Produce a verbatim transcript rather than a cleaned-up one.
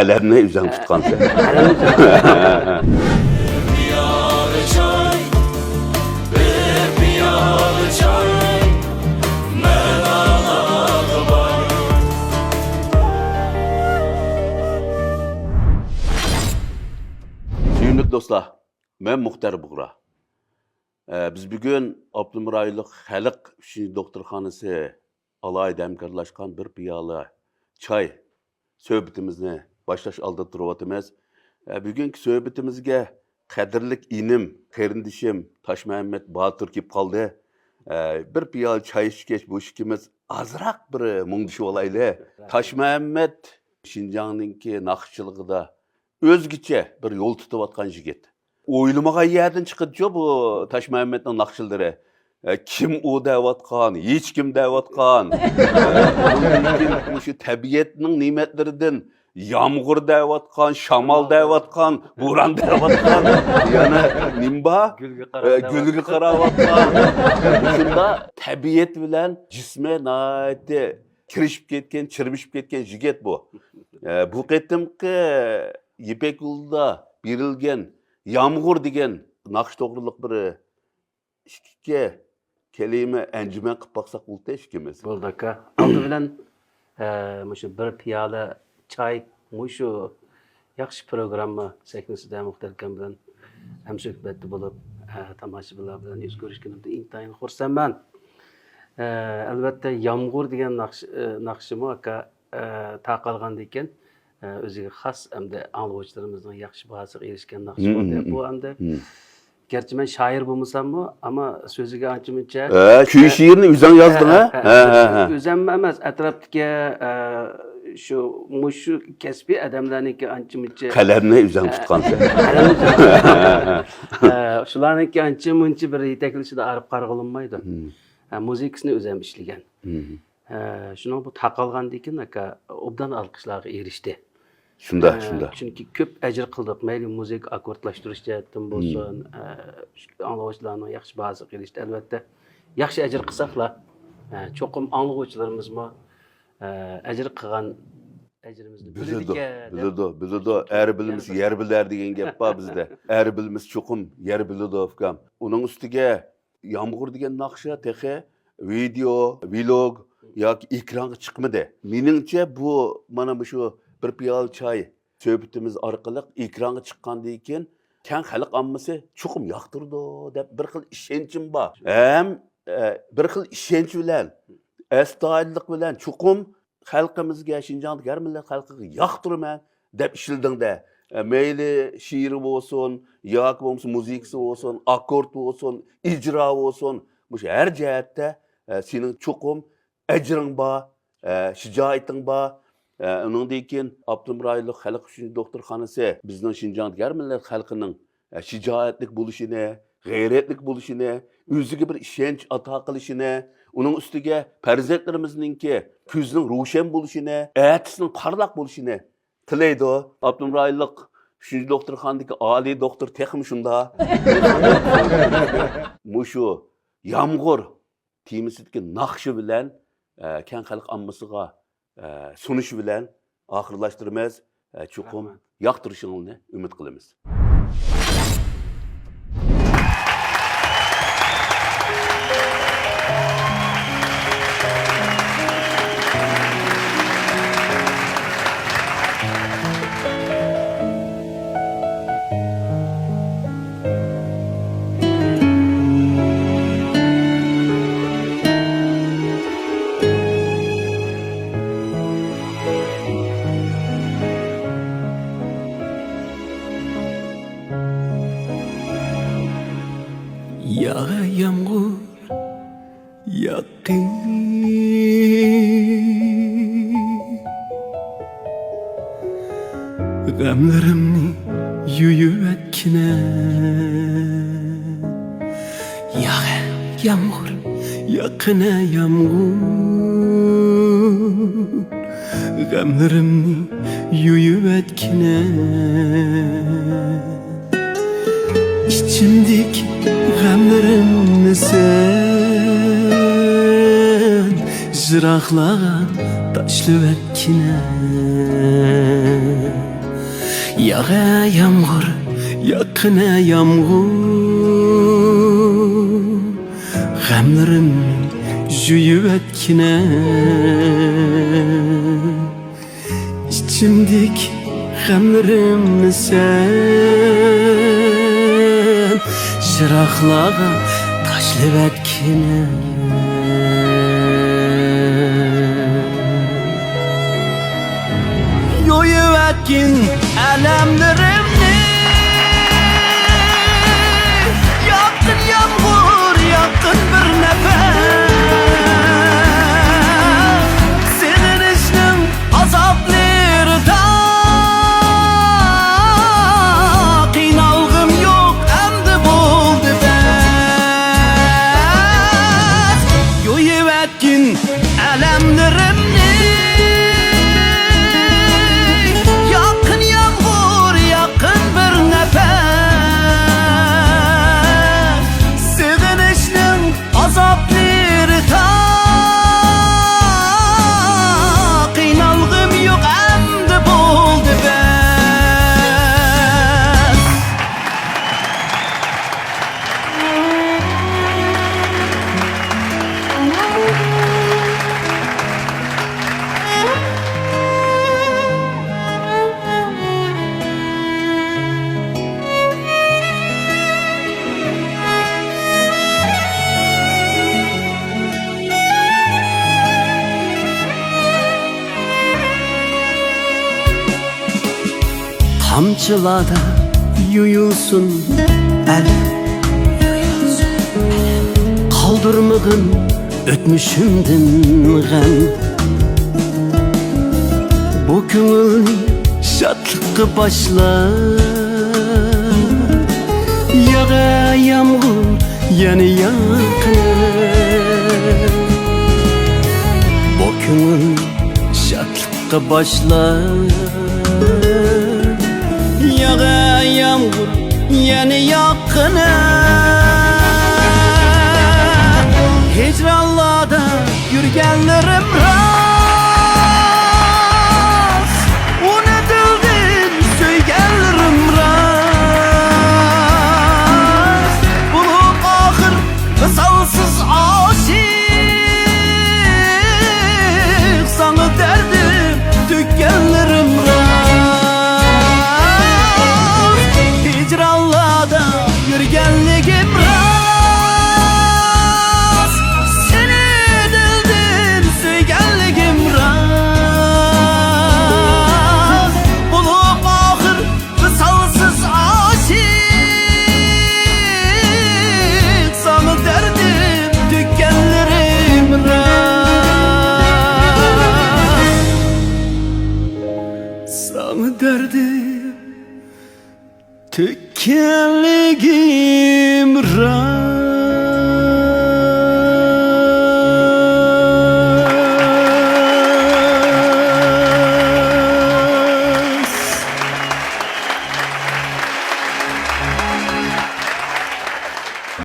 قەلەمنى ئۆزۈڭ تۇتقانسەن. قەلەمنى ئۆزۈڭ تۇتقانسەن. بىر پىيالە چاي، بىر پىيالە چاي مەن ئالاقە بار. سۆيۈملۈك دوستلار، مەن مۇختەر بۇغرا. ئە، بىز بۈگۈن ئاپتونوم رايونلۇق خەلق ئۈچىنچى دوختۇرخانىسى ئالاھىدە ھەمكارلاشقان بىر پىيالە چاي سۆھبىتىمىزنى باشلاش ئالدىدا تۇرۇۋاتىمىز. ئە، بۈگۈنكى سۆھبىتىمىزگە قەدىرلىك ئىنىم، قېرىندىشىم تاشمۇھەممەت باتۇر كېلىپ قالدى. ئە، بىر پىيالە چاي ئىچكەچ، بۇ ئىككىمىز ئازراق بىر مۇڭدىشىۋالايلى. تاشمۇھەممەت شىنجاڭنىڭكى ناخشىچىلىقىدا ئۆزگىچە بىر يول تۇتۇۋاتقان يىگىت. ئويلىمىغان يەردىن چىقىدىچۇ بۇ تاشمۇھەممەتنىڭ ناخشىلىرى. ئە، كىم ئۇ دەۋاتقان، ھېچكىم دەۋاتقان. ئە، ئۇنىڭدىن كېيىن مۇشۇ تەبىئەتنىڭ نېمەتلىرىدىن يامغۇر دەۋاتقان، شامال دەۋاتقان، بوران دەۋاتقان، يەنە نېمە بار؟ گۈلگە ئە، قاراۋاتقان. گۈلگە قاراۋاتقان. شۇنداق تەبىئەت بىلەن جىسمى ناھايىتى كىرىشىپ كەتكەن، چىرمىشىپ كەتكەن يىگىت بۇ. ئە، بۇ قېتىمقى يىپەك يولىدا بېرىلگەن يامغۇر دېگەن ناخشا توغرىلىق بىر ئىككى كەلىمە ئەنجۈمەن قىلىپ باقساق بولدى ئىككىمىز. بولدى ئاكا. ئالدى بىلەن، ئە، مۇشۇ بىر پىيالە چاي، مۇشۇ ياخشى پروگرامما سەھنىسىدە مۇختەر ئاكام بىلەن ھەمسۆھبەتتە بولۇپ، ئە، تاماشىبىنلار بىلەن يۈز كۆرۈشكىنىمدىن ئىنتايىن خۇرسەنمەن. ئە، ئەلۋەتتە، يامغۇر دېگەن ناخشا، ئە، ناخشىمۇ ئاكا، ئە، تارقالغاندىن كېيىن، ئە، ئۆزىگە خاس ھەمدە ئاڭلىغۇچىلىرىمىزنىڭ ياخشى باھاسىغا ئېرىشكەن ناخشا بولدى. بۇ ھەمدە گەرچە مەن شائىر بولمىساممۇ، ئەمما سۆزىگە ئانچە مۇنچە، ئە، كۈي شېئىرنى ئۆزۈڭ يازدىڭ، ھە؟ ھە، ھە، ھە. ئۆزۈممۇ ئەمەس، ئەتراپتىكى، ئە، شۇ، مۇشۇ كەسپىي ئادەملەرنىڭكى ئانچە مۇنچە، قەلەمنى ئۆزۈڭ ئە، تۇتقانسەن. قەلەمنى ئۆزۈڭ تۇتقانسەن. ئە، شۇلارنىڭكى ئانچە مۇنچە بىر يېتەكلىشىدە ئايرىپ قارىغىلى بولمايدۇ. ئە، مۇزىكىسىنى ئۆزۈم ئىشلىگەن. ئە، شۇنىڭ بۇ تارقالغاندىن كېيىن، ئاكا، ئوبدان ئالقىشلارغا ئېرىشتى. شۇنداق، ئە، شۇنداق. چۈنكى كۆپ ئەجىر قىلدۇق. مەيلى مۇزىكا ئاككوردلاشتۇرۇش جەھەتتىن بولسۇن، ئە، ئاڭلىغۇچىلارنىڭ ياخشى باھاسىغا ئېرىشتى. ئەلۋەتتە، ياخشى ئەجىر قىلساقلا، ئە، چوقۇم ئاڭلىغۇچىلىرىمىزمۇ، ئە، ئەجىر قىلغان ئەجرىمىزنى بىلىدۇ، بىلىدىكەن دەپ. بىلىدۇ، بىلىدۇ. ئەر بىلمىسە يەر بىلەر دېگەن گەپ بار بىزدە. ئەر بىلمىسە چوقۇم يەر بىلىدۇ، ئۇكام. ئۇنىڭ ئۈستىگە يامغۇر دېگەن ناخشا تېخى ۋىدېئو، ۋلوگ ياكى ئېكرانغا چىقمىدى. مېنىڭچە بۇ مانا مۇشۇ بىر پىيالە چاي سۆھبىتىمىز ئارقىلىق ئېكرانغا چىققاندىن كېيىن كەڭ خەلق ئاممىسى چوقۇم ياقتۇرىدۇ دەپ بىر خىل ئىشەنچىم بار. ھەم، ئە، بىر خىل ئىشەنچ بىلەن، ئەستايىدىللىق بىلەن چوقۇم خەلقىمىزگە، شىنجاڭدىكى ھەر مىللەت خەلقىگە ياقتۇرىمەن دەپ ئىشلىدىڭ-دە. ئە، مەيلى شېئىرى بولسۇن، ياكى بولمىسا مۇزىكىسى بولسۇن، ئاككورد بولسۇن، ئىجرا بولسۇن، مۇشۇ ھەر جەھەتتە، ئە، سېنىڭ چوقۇم ئەجرىڭ بار، ئە، شىجائىتىڭ بار. ئە، ئۇنىڭدىن كېيىن ئاپتونوم رايونلۇق خەلق ئۈچۈن دوختۇرخانىسى بىزنىڭ شىنجاڭدىكى ھەر مىللەت خەلقىنىڭ، ئە، شىجائەتلىك بولۇشىنى، غەيرەتلىك بولۇشىنى، ئۆزىگە بىر ئىشەنچ ئاتا قىلىشىنى، ئۇنىڭ ئۈستىگە پەرزەنتلىرىمىزنىڭكى كۆزىنىڭ روشەن بولۇشىنى، ئەتىسىنىڭ پارلاق بولۇشىنى تىلەيدۇ. ئاپتونوم رايونلۇق ئۈچىنچى دوختۇرخانىدىكى ئالىي دوختۇر تېخىمۇ شۇنداق. مۇشۇ يامغۇر تېمىسىدىكى ناخشا بىلەن، ئە، كەڭ خەلق ئاممىسىغا، ئە، سۇنۇشى بىلەن ئاخىرلاشتۇرىمىز. ئە، چوقۇم رەھمەت. ياقتۇرۇشۇڭلارنى ئۈمىد قىلىمىز. ياغ يامغۇر ياققىن، غەملىرىمنى يۇيۇۋەتكىنە. ياغ يامغۇر ياققىنە يامغۇر، غەملىرىمنى يۇيۇۋەتكىنە. ئىچىمدىكى غەملىرىمنى سەن يىراقلارغا تاشلىۋەتكىنە. ياغە يامغۇر، ياغقىنە يامغۇر، غەملىرىمنى يۇيۇۋەتكىنە. ئىچىمدىكى غەملىرىمنى سەن چىراغلارغا تاشلىۋەتكىنە. يۇيۇۋەتكىن ئەلەملىرىمنى. ياغقىن يامغۇر، ياغقىن بىر نەپەس. سېغىنىشنىڭ ئازابلىرىدا قىينالغۇم يوق ئەمدى، بولدى بەس. يۇيۇۋەتكىن ئەلەملىرىمنى. ياغقىن يامغۇر، ياغقىن بىر نەپەس. سېغىنىشنىڭ ئازابلىرىدا قىينالغۇم يوق ئەمدى، بولدى بەس. تامچىلاردا يۇيۇلسۇن ئەلەم، قالدۇرمىغىن ئۆتمۈشۈمدىن غەم. بۇ كۆڭۈلنى شادلىققا باشلا. ياغە يامغۇر، يەنە ياغقىن. بۇ كۆڭۈل شادلىققا باشلا. ياغە يامغۇر، يەنە ياغقىن. ھىجرانلاردا يۈرگەنلىرىم راست، ئۇنى دىلدىن سۆيگەنلىرىم راست. بولۇپ ئاخىر ۋىسالسىز ئاشىق، ساڭا دەردىم تۆككەنلىرىم راست. ھىجرانلاردا يۈرگەنلىكىم راست، سېنى دىلدىن سۆيگەنلىكىم راست. بولۇپ ئاخىر ۋىسالسىز ئاشىق، ساڭا دەردىم تۆككەنلىرىم راست. ساڭا دەردىم تۆككەنلىكىم راست.